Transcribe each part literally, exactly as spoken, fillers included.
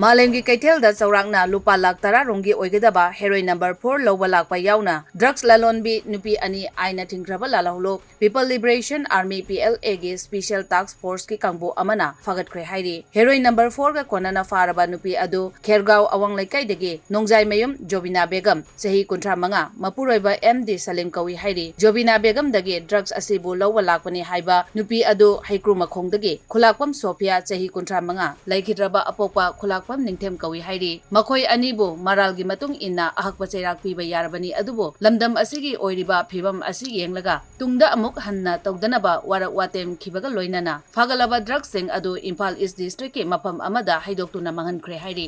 ꯃꯥꯂꯦꯝꯒꯤ ꯀꯩꯊꯦꯜꯗ ꯆꯥꯎꯔꯥꯛꯅ ꯂꯨꯄꯥ ꯂꯥꯈ ꯇꯔꯥ ꯔꯣꯝꯒꯤ ꯑꯣꯏꯒꯗꯕ heroin number four ꯂꯧꯕ ꯂꯥꯛꯄ ꯌꯥꯎꯅ drugs ꯂꯂꯣꯟꯕꯤ ꯅꯨꯄꯤ ꯑꯅꯤ ꯑꯥꯏꯟꯅ ꯊꯤꯡꯈ꯭ꯔꯕ ꯂꯥꯜꯍꯧꯂꯨꯞ People Liberation Army, P L A ꯒꯤ Special Task Force ꯀꯤ ꯀꯥꯡꯕꯨ ꯑꯃꯅ ꯐꯥꯒꯠꯈ꯭ꯔꯦ ꯍꯥꯏꯔꯤ꯫ Heroin number four ꯒ ꯀꯣꯟꯅꯅ ꯐꯥꯔꯕ ꯅꯨꯄꯤ ꯑꯗꯨ ꯈꯦꯔꯒꯥꯎ ꯑꯋꯥꯡ ꯂꯩꯀꯥꯏꯗꯒꯤ ꯅꯣꯡꯖꯥꯏꯃꯌꯨꯝ ꯖꯣꯕꯤꯅꯥ ꯕꯦꯒꯝ, ꯆꯍꯤ ꯀꯨꯟꯊ꯭ꯔꯥ ꯃꯉꯥ, ꯃꯄꯨꯔꯣꯏꯕ M D ꯁꯂꯤꯝ ꯀꯧꯏ ꯍꯥꯏꯔꯤ꯫ ꯖꯣꯕꯤꯅꯥ ꯕꯦꯒꯝꯗꯒꯤ drugs ꯑꯁꯤꯕꯨ ꯂꯧꯕ ꯂꯥꯛꯄꯅꯤ ꯍꯥꯏꯕ ꯅꯨꯄꯤ ꯑꯗꯨ ꯍꯩꯀ꯭ꯔꯨ ꯃꯈꯣꯡꯗꯒꯤ ꯈꯨꯂꯥꯛꯄꯝ ꯁꯣꯐꯤꯌꯥ, ꯆꯍꯤ ꯀꯨꯟꯊ꯭ꯔꯥ ꯃꯉꯥ, ꯂꯩꯈꯤꯗ꯭ꯔꯕ ꯑꯄꯣꯛꯄ ꯈꯨꯂꯥꯛꯄꯝ ꯅꯤꯡꯊꯦꯝ ꯀꯧꯏ ꯍꯥꯏꯔꯤ꯫ ꯃꯈꯣꯏ ꯑꯅꯤꯕꯨ ꯃꯔꯥꯜꯒꯤ ꯃꯇꯨꯡ ꯏꯟꯅ ꯑꯍꯛꯄ ꯆꯩꯔꯥꯛ ꯄꯤꯕ ꯌꯥꯔꯕꯅꯤ, ꯑꯗꯨꯕꯨ ꯂꯝꯗꯝ ꯑꯁꯤꯒꯤ ꯑꯣꯏꯔꯤꯕ ꯐꯤꯕꯝ ꯑꯁꯤ ꯌꯦꯡꯂꯒ ꯇꯨꯡꯗ ꯑꯃꯨꯛ ꯍꯟꯅ ꯇꯧꯗꯅꯕ ꯋꯥꯔꯛ ꯋꯥꯇꯦꯝꯈꯤꯕꯒ ꯂꯣꯏꯅꯅ ꯐꯥꯒꯠꯂꯕ drugsꯁꯤꯡ ꯑꯗꯨ ꯏꯝꯐꯥꯜ East District ꯀꯤ ꯃꯐꯝ ꯑꯃꯗ ꯍꯩꯗꯣꯛꯇꯨꯅ ꯃꯥꯡꯍꯟꯈ꯭ꯔꯦ ꯍꯥꯏꯔꯤ꯫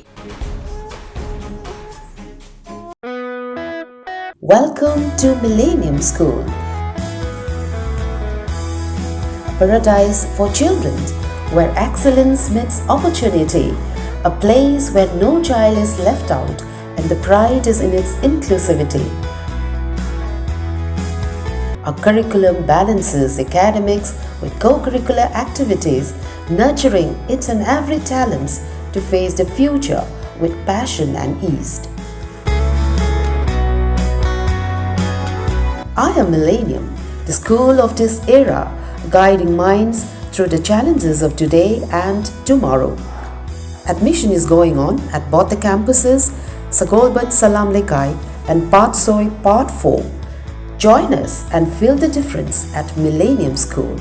Welcome to Millennium School, a paradise for children where excellence meets opportunity, a place where no child is left out and the pride is in its inclusivity. Our curriculum balances academics with co-curricular activities, nurturing each and every talents to face the future with passion and ease. I am Millennium, the school of this era, guiding minds through the challenges of today and tomorrow. Admission is going on at both the campuses, Sagolband Salam Lekai and Patsoi Part four. Join us and feel the difference at Millennium School.